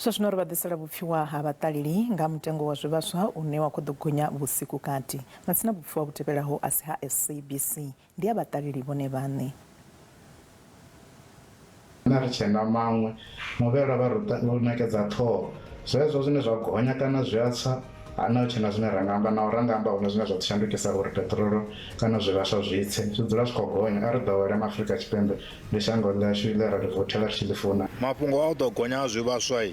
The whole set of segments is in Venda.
Zwa zwino ri vha ḓisela vhupfiwa ha vhaṱaleli nga mutengo wa zwivhaswa une wa khou ḓo gonya vhusiku kati. Matsina vhupfiwa vhu tevhelaho a si ha SABC, ndi ha vhaṱaleli vhone vhaṋe. Na ri tshee na maṅwe muvhelwa vha ri ṋekedza ṱhoho zwezwo zwine zwa gonya kana zwi a tsa a na hu tshena zwine ra nga amba naho ra nga amba huna zwine zwa shandukisa uri peṱirolo kana zwivhaswa zwi tse zwi dzula zwi khou gonya a ri ḓowele ma Afrika Tshipembe ndi shango ḽashu ḽe ra ḽi vothela ri tshi ḽi funa. Mafhungo a u ḓo gonya ha zwivhaswa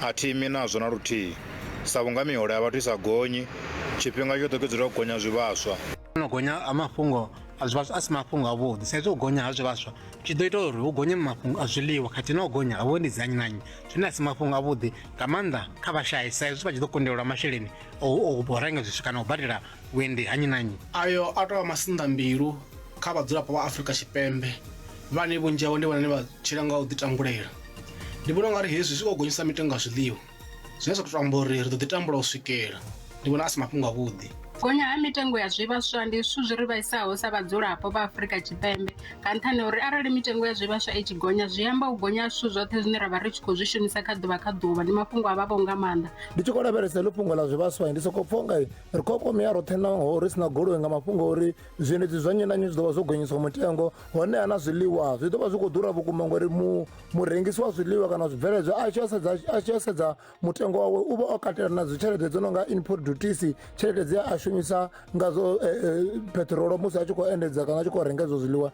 a thi imi nazwo na luthihi sa vhunga miholo ya vhathu i sa gonyi tshifhinga tshoṱhe ku dzula u gonya zwivhaswa. No gonya ha mafhungo a zwivhaswa a si mafhungo avhuḓi sa izwi u gonya ha zwivhaswa zwi ḓo ita uri hu gonye mafhungo a zwiḽiwa khathihi na u gonya ha vhuendedzi ha nnyi na nnyi zwine a si mafhungo avhuḓi nga maanḓa kha vhashai sa izwi vha tshi ḓo kundelwa masheleni a u renga zwithu kana u badela vhuendi ha nnyi na nnyi. Ayo a tou vha masinḓambilu kha vhadzulapo vha Afrika Tshipembe vhane vhunzhi havho ndi vhane vha tshila nga u ḓitambulela. Ndi vhona u nga ri hezwi zwi khou gonyisa mitengo ya zwiḽiwa zwine zwa tou amba uri ri ḓo ḓi tambula u swikela. Ndi vhona a si mafhungo avhuḓi. Gonya ha mitengo ya zwivhaswa ndi zwithu zwi ri vhaisaho sa vhadzulapo vha Afrika Tshipembe nga nṱhani ha uri arali mitengo ya zwivhaswa i tshi gonya zwi amba u gonya ha zwithu zwoṱhe zwine ra vha ri tshi khou zwi shumisa kha ḓuvha kha ḓuvha. Ndi mafhungo a vhavhaho nga maanḓa. Ndi tshi khou lavhelesa heḽo fhungo ḽa zwivhaswa ndi sokou pfha unga ri khou kwamea roṱhe naho ri si na goloi nga mafhungo a uri zwiendedzi zwa nnyi na nnyi zwi ḓo vha zwo gonyiswa mutengo honeha na zwiḽiwa zwi ḓo vha zwi khou ḓura vhukuma ngori mu murengisi wa zwiḽiwa kana zwibveledzwa a tshi sedza a tshi sedza mutengo wawe u vha o katela na dzi tshelede dzo no nga input duties tshelede dzi a shumisa ngadzo eh, eh, peṱirolo musi a tshi khou endedza kana a tshi khou renga izwo zwiḽiwa.